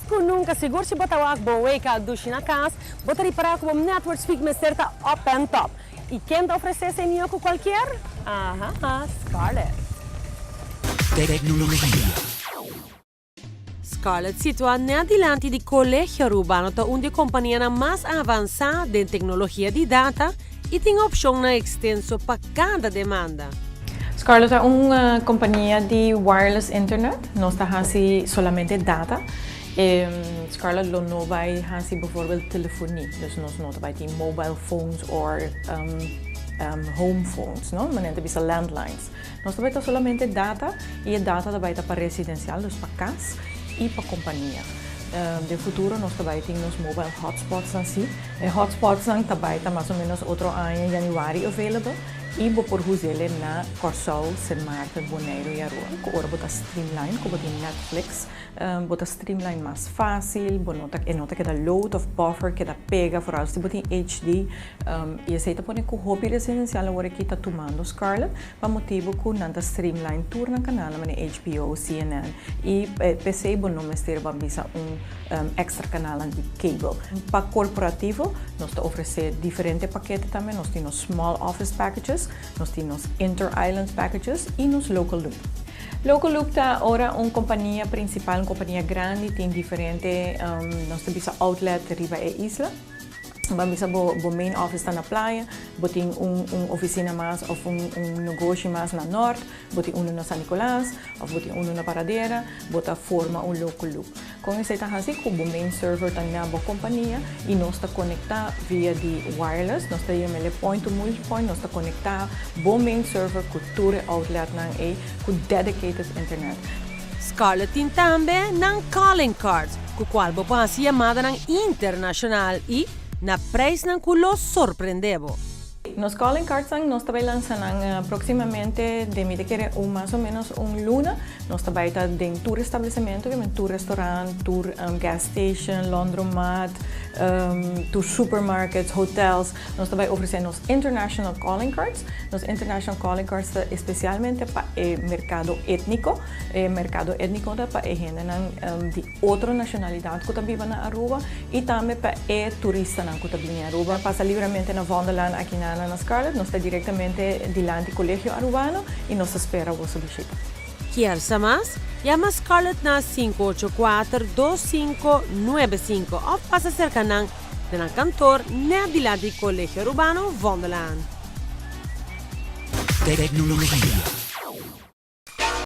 Ku nunka, sigur si bo ta wak bo weka dushi na kas, bo ta ripará ku bo network speed mester ta up and top. I ken ta ofresé esei mihó ku kualkier? Aha, Scarlett. Tecnologia. Scarlett, situá net dilanti di Colegio Arubano, ta un di e kompanianan mas avansá den teknologia di data i tin opshonnan ekstenso pa kada demanda. Scarlett ta un kompania di wireless internet. Nos ta hasi solamente data. Scarlett lo no bai hasi bijvoorbeeld telefonie. Dus nos no ta bai tin mobile phones or home phones, no? Manera ta bisa landlines. Nos ta bai ta solamente data i e data ta bai ta pa residencial, dus pa kas i pa kompania. Den futuro nos ta bai tin nos mobile hotspotsnan si. E hotspotsnan ta bai ta mas o menos otro aña januari available i bo por huz'ele na Kòrsou, Sint Maarten, Boneiru i Aruba. Ku ora bo ta streamline, ku bo tin Netflix, bo ta streamline mas fásil, bo no ta e no ta keda load òf buffer keda pega, foral si bo tin HD. I esei ta pone ku hopi residensial awor aki ta tumando Scarlet pa motibu ku nan ta streamline tur nan kanalnan manera HBO, CNN i p'esei bo no mester ban bisa un extra kanalnan di cable. Pa korporativo nos ta ofresé diferente pakete tambe, nos tin nos small office packages, nos tin nos inter islands packages i nos local loop. Local loop ta ora un kompania prinsipal, un kompania grandi tin diferente nos ta bisa outlet riba e isla. Ban bisa bo bo main office ta na Playa, bo tin un un oficina mas of un un negoshi mas na Noord, bo tin uno na San Nicolas of bo tin uno na Paradera, bo ta forma un local loop. Con esey ta haci? Cu bo main server ta na bo compania y nos ta conecta via di wireless, nos ta yam'e point to multipoint, nos ta conecta bo main server cu tur e outletnan ey cu dedicated internet. Scarlett tin tambe nan calling cards, ku kual bo por hasi yamadanan internashonal i na preisnan ku lo sorprendé bo. Nos calling cardsnan nos ta bai lansa nan próksimamente den mi ta kere un mas o ménos un luna. Nos ta bai ta den tur establesementu, tur restaurant, tur gas station, laundromat, tur supermarkets, hotels. Nos ta bai ofresé nos international calling cards. Nos international calling cards ta espesialmente pa e merkado étniko. E merkado étniko ta pa e hendenan di otro nashonalidat ku ta biba na Aruba i tambe pa e turistanan ku ta bini Aruba. Pasa libramente na Vondellaan aki na na Scarlett. Nos ta direktamente dilanti Colegio Arubano i nos ta spera boso bishita. Kier sa mas? Yama Scarlett na 584 2595 òf pasa serka nan na nan kantor nèt dilanti Colegio Arubano Vondellaan. Tecnologia.